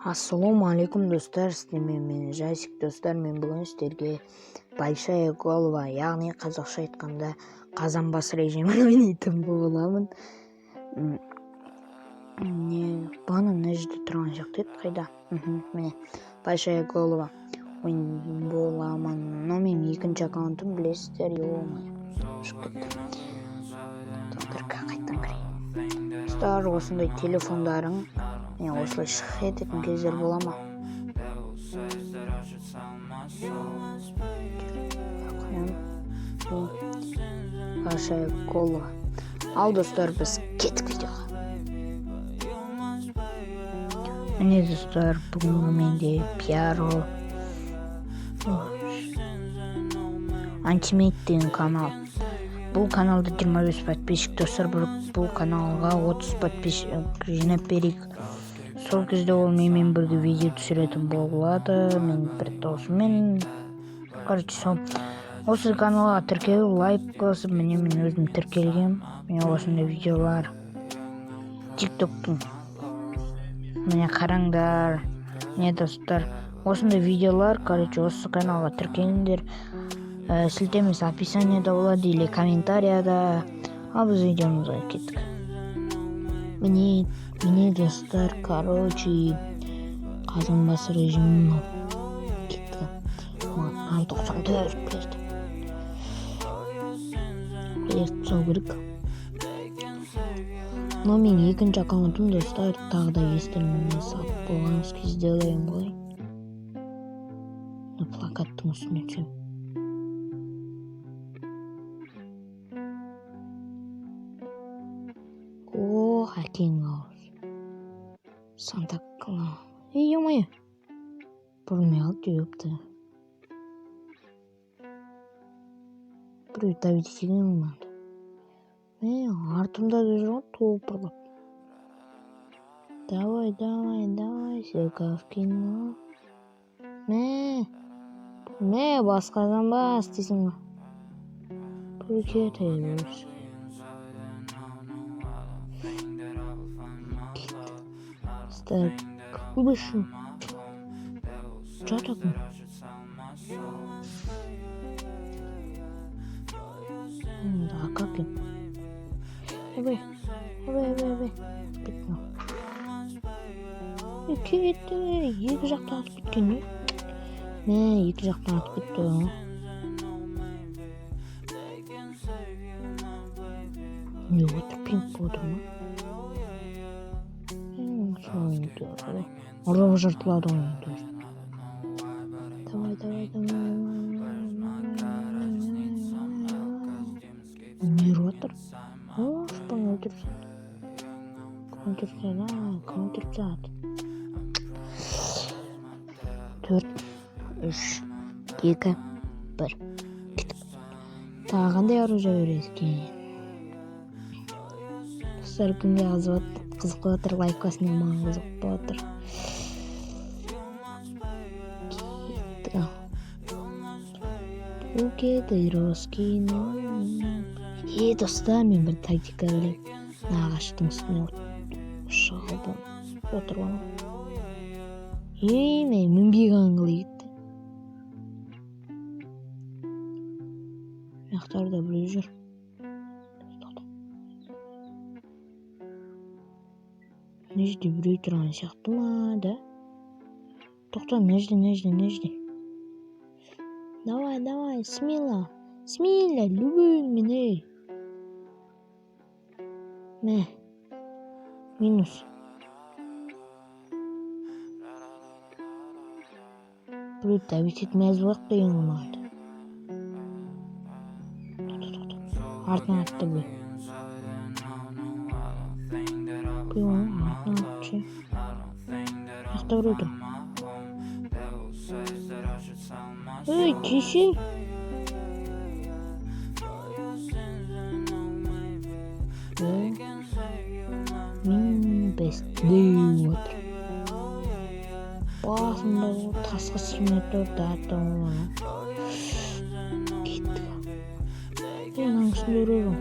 Ассалаумағалейкум, достар! Сіздермен мен, Жасик. Достар, мен бүгін сіздерге Большая голова, яғни қазақша айтқанда қазан бас режимін ойнайтын боламын. Не, бағана мына жерде тұрған сияқты еді, қайда? Міне, Большая голова ойнайтын боламын. Мынау менің екінші аккаунтым, білесіздер. Ё-моё, шығып кетті. Қайтадан кірейін. Достар, осындай телефондарың, міне, осылай шығып кететін кездер бола ма? Қоямын. Большая голова. Ал, достар, біз кеттік видеоға. Міне, достар, бүгінгі менде Пьяро Антимейт деген канал. Бұл каналда 25 подписчик, достар. Бұл каналға 30 подписчик жинап берейік. Сол кезде ол менімен бірге видео түсіретін болады, мен бір досыммен. Короче, сол осы каналға тіркеліп, лайк басып, міне, мен өзім тіркелгенмін. Міне, осындай видеолар Тик Токтың, міне, қараңдар. Міне, достар, осындай видеолар. Короче, осы каналға тіркеліңдер. Сілтемесі описанияда болады или комментарияда. Ал біз видеомызға кеттік. Міне, міне, достар, короче, қазан бас режимі мынау. Кеттік. Маған 94 берді, аяқ тастау керек. Мынау менің екінші аккаунтым, достар. Тағы да естеріңізге салып қойған, сделаем ғой. Мына плакаттың үстіне түсемін. О, әкең ауыз Санта Клаус. Ей, ё-моё, бұрылмай қалды, ёпта. Біреу давить етеген ғой маған. Мә, артымда да жүр ғой топырлап. Давай, давай, давай, сука, в кино. Мә, мә, басқадан бас дейсің ғой. Біреу кете берсін. Так, выше. Чё так? Да, как им? Ойбай, ойбай, ойбай, ойбай. Кетті. Кетті, екі жақтан атып кеткен не? Мә, екі жақтан атып кетті ғой. Не отыр, пинг отыр ма? Ұрып жыртылады ғой енді. Давай, давай, давай. Не ұрып жатыр? О, шпан өлтіріп тастады. Кім өлтіріп тастады? А, кім өлтіріп тастады? Төрт, үш, екі, бір. Кеттік. Тағы қандай оружие береді екен? Достар, кімге қызық болып жатыр, лайк басыңдар, маған қызық болып жатыр. Кеттік. Ал букеты роз кино. Е, достар, мен бір тактика білемін. Мына ағаштың үстіне шығып отырып аламын. Ей, мен мінбей қалған қалай кетті? Мына жақтарда біреу жүр. Тоқта, мына жерде біреу тұрған сияқты ма, да? Тоқта, мына жерде, мына жерде, мына жерде. Давай, давай, смело, смело, любой мен. Ей, мә, минус. Біреу давить етіп мәз болайық деген ғой маған. Тоқта, тоқта, артынан атты біреу. Біреу оның артынан атты ше. Мына жақта біреу тұр. Ей, кеше. Мен бес деп отыр. Басында тасқа сыймай тұр да. Кеттік. Ей, мынаның үстінде біреу ғой.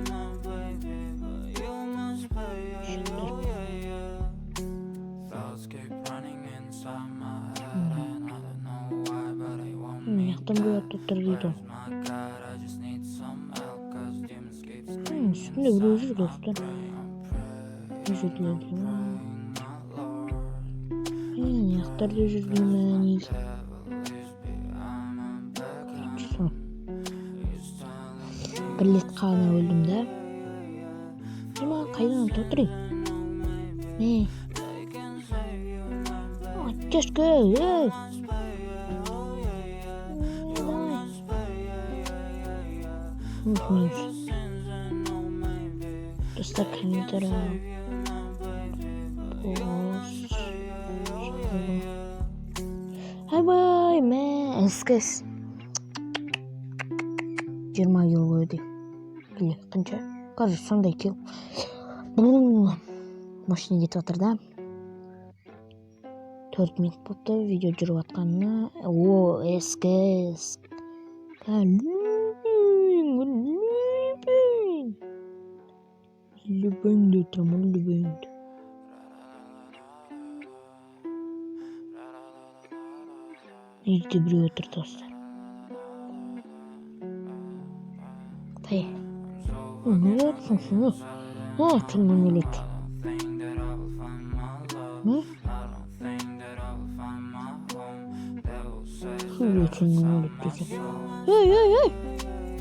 Шектер. Мына жақтан біреу атып тұр дейді ғой. Үстінде біреу жүр, достар. Мына жерлерде ма? Мына жақтарда жүр деймін негізі. Короче, сол. Бір рет қана өлдім да. Маған қайдан атып отыр ей? Мә. Оттяшка, ей! Давай. Ух, минус. Достар, комментарий пост. Айбай, мә, СКС. 20 килл қойды. Или қанша? Короче, сондай килл. Бұл машина кетіп жатыр да. 4 минут болыпты видео жүріп жатқанына. О, СКС. Любейін, любейін. Любейін деп тұрамын, любейін. Үйде біреу отыр, достар. Тай. Не жатсың сен? А, тілмен өледі. Не? Шүле тілмен өледі десе. Ей, ей, ей!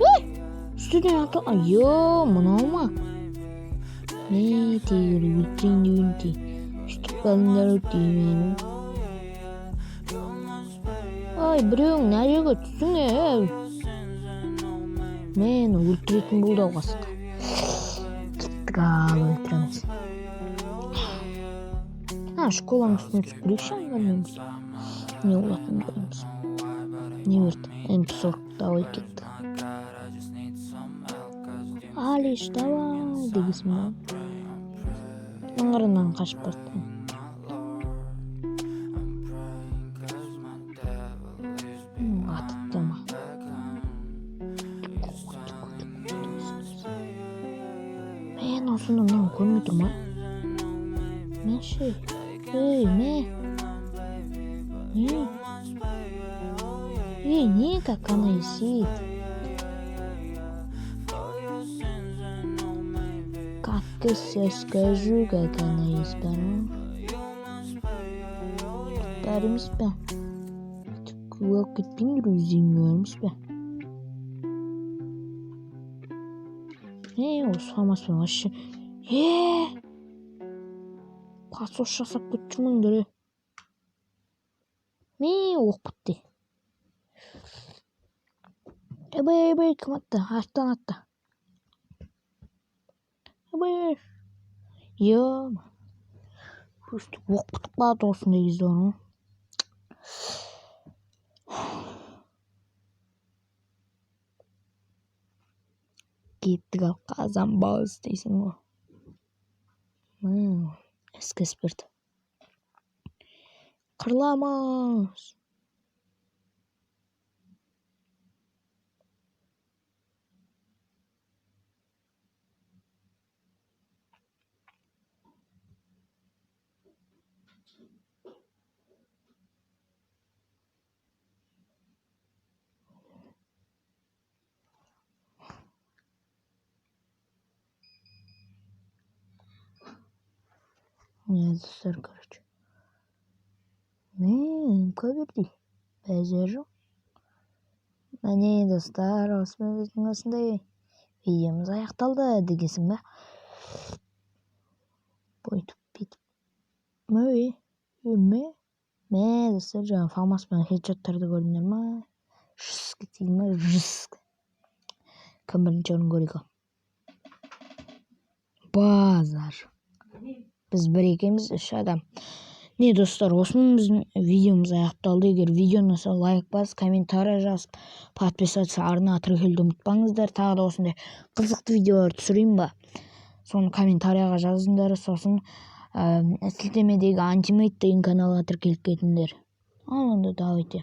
Ей! Үстіден аты... Айо, мынау ма? Не тегір өлтірейін деген те. Үстіп қалыңдар деймін. Ай, біреуің мына жерге түссің, ей. Мені өлтіретін болды ау қасқа. Кеттік, ал өлтіреміз. А, школаның үстіне түсіп көрейікші аңдармен бірге. Не болатынын көреміз. Не берді? М40, давай, кеттік. Алиш, давай дегенсің ба? Аңғарынан қашып барды. Атыпты ма? Мен осыны мынау көрмей тұр ма? Мен ше? Ей, ме? Не? Ей, не, как она висит? Как я скажу, как она есть, бәрі? Бәрі емес пе? Құлап кетпеңдер өздерің емес пе? Е, осы фамаспен вообще. Е! Пасос жасап кетіп жүрмеңдер, е. Ме, оқ бітті. Ойбай, ойбай, кім атты? Арттан атты. Ойбай. Ё. Өстіп оқ бітіп қалады осындай кезде бар ғой. Кеттік, ал қазан бас дейсің ғой. СКС берді. Қырыламыз. Не, достар, короче. Мә, МК берді. Базар жоқ. Міне, достар, осымен біздің осындай видеомыз аяқталды дегенсің ба? Бүйтіп, бүйтіп. Мә, мә, мә, достар, жаңа фамаспен хедшоттарды көрдіңдер ма? Жск дейді ма? Жск. Кім бірінші орын көрейік ал. Базар. Біз бір екенбіз, үш адам. Не, достар, осымен біздің видеомыз аяқталды. Егер видео ұнаса, лайк басып, комментарий жазып, подписаться, арнаға тіркелуді ұмытпаңыздар. Тағы да осындай қызықты видеолар түсірейін ба? Соны комментарияға жазыңдар. Сосын сілтемедегі Антимейт деген каналға тіркеліп кетіңдер. Ал онда давайте.